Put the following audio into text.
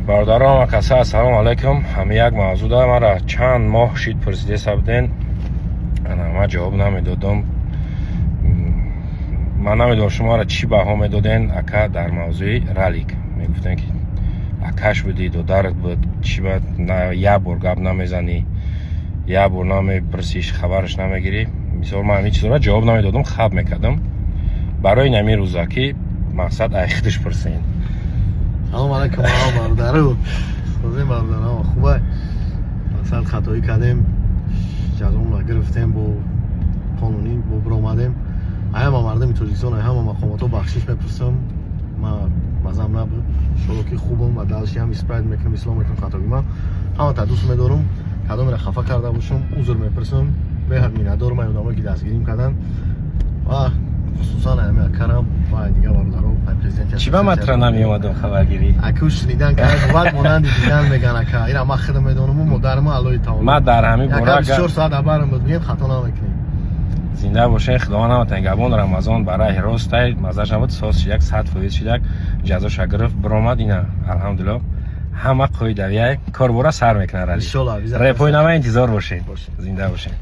Бародарон ва каса, ассалому алайкум. Ҳами як мавзӯъ да мара чанд моҳ шид пурсидеса буден. Ана ман ҷавоб намедодам. Ман намедонам, шуморо чӣ баҳо медоден, ака, дар мавзӯи ралик. Мегуфтен, ки акаш будӣ, додарат буд, чӣ ба як бор гап намезанӣ, як бор намепурсиш, хабараш намегирӣ? Мисол, ман ҳамин чизоро ҷавоб намедодам, хаб мекардам барои ин ҳамин рӯза, ки мақсад ай худаш пурсен. Салом алайкум, аҳо, бародару созем, бародарам, хубай? Мақсад, хатоӣ кардем, ҷазомро гирифтем, бо қонунӣ бо биромадем. Ҳама мардуми Тоҷикистон, ҳама мақомотҳо бахшиш мепурсам. Ма мазам набуд. Иншолло, ки хубам ва дальше ҳам исправить мекунам, ислоҳ мекунам хатогима. Ҳамата дӯст медорам. Кадомеро хафа карда бошам, узр мепурсам. Беҳад миннатдорам ай одамое, ки дастгирим карданд, ва хусусан ҳами акарам ва дигар бародаро, ай президенти Чӣ ба матра намеомадам хабаргирӣ? Аку, шунидан кай монанди дидан меган, ака. Ира ман худам медонаму модарма, Аллоҳи таоло. Ман дар ҳамин бора 24 соат абарам буд, бигем, хато намекунем. Зинда бошен, Худованд наматан габон. Рамазон ба раҳи ростай, маззаш набуд, соз шидак, 100% шидак, ҷазоша гирифт, биромад. Ина, алҳамдулилло, ҳама қоидавияй, корбора сар мекунад рали. Иншолло. Репои нава интизор бошед, зинда бошед.